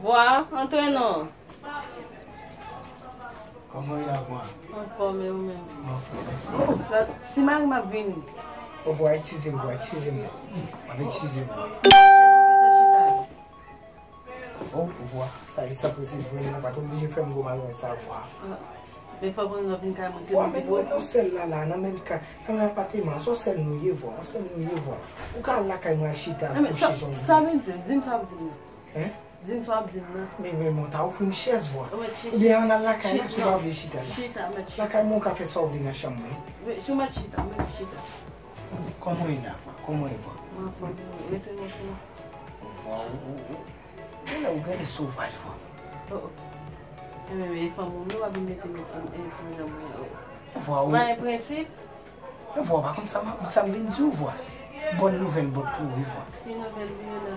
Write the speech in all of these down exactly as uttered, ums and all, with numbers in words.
Vwa, antre non. Kòman w ye, Vwa? Anfòm, e ou menm? M anfòm. Oh, la, ti mari m ap vini. Oh, Vwa, eskize m, Vwa, eskize m. M ap eskize m. Oh, Vwa, sa e sa posib vre, non, pa t oblije fè m gwo malonèt sa, Vwa. Ah, men fòk ou vin kay mwen, se Vwa, mwen ki men dwe. Nou sèl la, la, nan menm ka, nan menm apatman, se yon sèl nou ye, Vwa, yon sèl nou ye, Vwa. Ou ka al lakay mwen al chita, al kouche jan w vle. Sa vle di, di m sa w ap di m nan. Hein? Di m sa w ap di m nan. Men, men, men, ta ofri m chèz, Vwa. Ou mèt chita. Oubyen ann al lakay la, si w pa vle chita la. Chita, mèt chita. Lakay mwen, ou ka fè sa w vle nan chanm mwen. Wi, si w mèt chita, mèt chita. Kòman w ye la, Vwa? Kòman w ye, Vwa? Mwen anfòm, mete men sou mwen. Vwa, ou, ou, ou. Genlè, ou genlè sovaj, Vwa. Oh, oh. E men, men, e fanm ou, nou w ap vin mete men sou, e, sou janm mwen, oh. Vwa, ou. Pa gen prensip. Men Vwa, ou pa konn sa m, sa m vin di w, Vwa. Bòn nouvèl bòt pou ou, wi, Vwa. Ki nouvèl li ye la?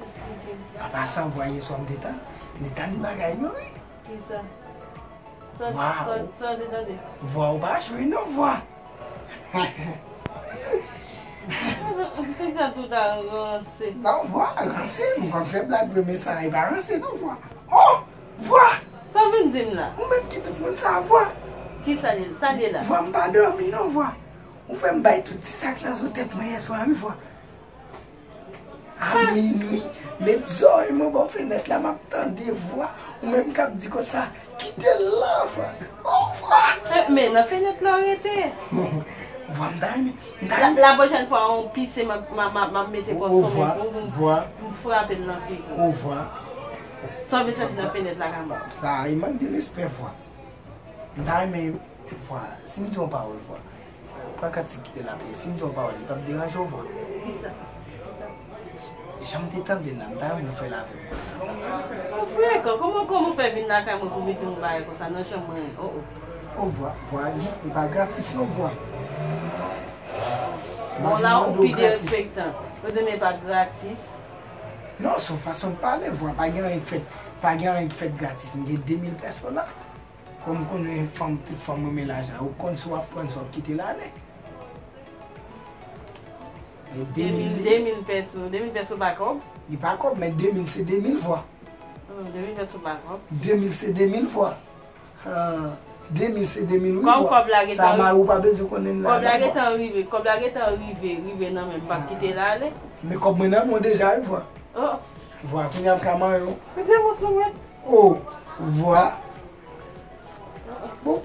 Esplike m. An pasan, Vwa, yè swa m te tan-, m te tande bagay yo, wi. Kisa? Sa, sa, sa w te tande? Vwa, ou pa jwe non, Vwa. Kisa tout a ranse? Non, Vwa, ranse, m konn fè blag vre, men sa e pa ranse non, Vwa. Oh! Vwa! Sa w vin di m la? Ou menm ki tout moun sa, Vwa. Kisa li, sa li la? Vwa, m pa dòmi non, Vwa. Ou fè m bay tout ti sa k nan zo tèt mwen yè swa, wi, Vwa. A minwi, met zòrèy mwen bò fenèt la, m ap tande, Vwa. Ou menm k ap di konsa, kite l la, Vwa. Oh, Vwa! Eh, men nan fenèt la w rete. Vwa, m ta renmen, m ta renmen. La, la pwochèn fwa, yon pise, m ap, m ap, m ap, m ap mete kò sou men pou m, m frape l nan figi. Oh, Vwa. Sa w vin chache nan fenèt la, Kama? Sa e mank de respè, Vwa. M ta renmen, Vwa, si m di yon pawòl, Vwa, ou pa ka ti kite l ap ye. Si m di yon pawòl, li p ap deranje w, Vwa. Kisa? Jan m te tande l la, m ta renmen w fè l avè m konsa. Ou frekan, kòman, kòman w fè vin lakay mwen pou vin di m bagay konsa nan chanm mwen? Oh, oh. Oh, Vwa, Vwa, li, li pa gratis non, Vwa. Bon, la, ou pi derespektan. Ou di m e pa gratis. Non, se yon fason de pale, Vwa. Pa gen anyen k fèt, pa gen anyen k fèt gratis. M gen de mil pèso la. Kòm m konnen fanm, tout fanm renmen lajan, ou konn si w ap pran, si w ap kite l ale. E de mil, de mil pèso, de mil pèso pa kòb? Li pa kòb, men de mil se de mil, Vwa. Hmm, de mil pèso pa kòb. De mil se de mil, Vwa. Ah, de mil se de mil, wi, Vwa. Kòb, kòb la gentan, sa mari w pa bezwen konnen l la, kòb la gentan rive, kòb la gentan rive, rive nan men m, p ap kite l ale. Men kòb mwen nan men w deja, wi, Vwa. Oh. Vwa, kounye a m ka manyen w. Mete men sou mwen. Oh, Vwa. Bon,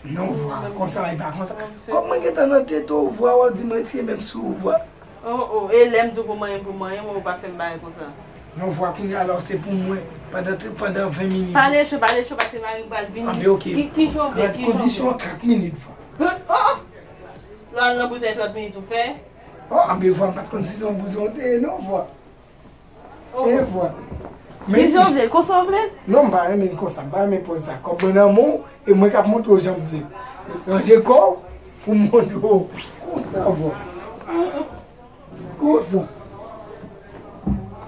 non, Vwa, konsa, e pa konsa. Kòm mwen gentan nan tete w, Vwa, w ap di m retire men m sou ou, Vwa. Oh, oh, e lè m di w pou manyen m, pou manyen m, ou pa fè m bagay konsa. Non, Vwa, kounye a la, se pou mwen, pandan, pandan ven minit. Pale cho, pale cho, paske mari m pral vini. Anben, oke. Ki, ki jan w vle, ki jan w vle? Kondisyon trant minit, Vwa. Oh, oh! Lè w al nan bouzèy trant minit ou fè? Oh, anben, Vwa, m pa t konn si se yon bouzèy w te ye, non, Vwa. Oh. E Vwa. Men ki jan w vle l? Konsa w vle l? Non, m pa renmen l konsa. M pa renmen pòz sa. Kòb mwen nan men w, e mwen k ap montre w jan m vle l. Ranje kò w pou m montre w. Konsa, Vwa. Konsa.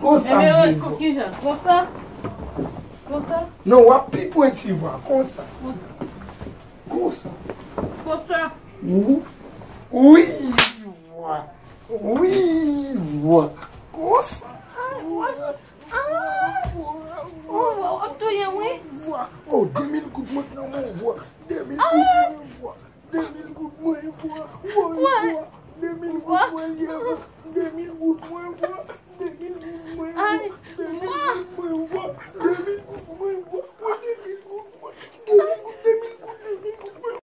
Konsa m vle l, Vwa. Ki jan? Konsa? Konsa? Non, w ap pi pwenti, Vwa. Konsa. Konsa. Konsa. Konsa. Wi. Wi, Vwa. Wi, Vwa. Konsa. Ay, Vwa. Ah! Oh, Vwa, w ap touye m, wi. Vwa. Oh, de mil goud mwen nan men w, Vwa. De mil goud mwen, Vwa. De mil goud mwen, Vwa. Woy, Vwa. De mil goud mwen, ye, Vwa.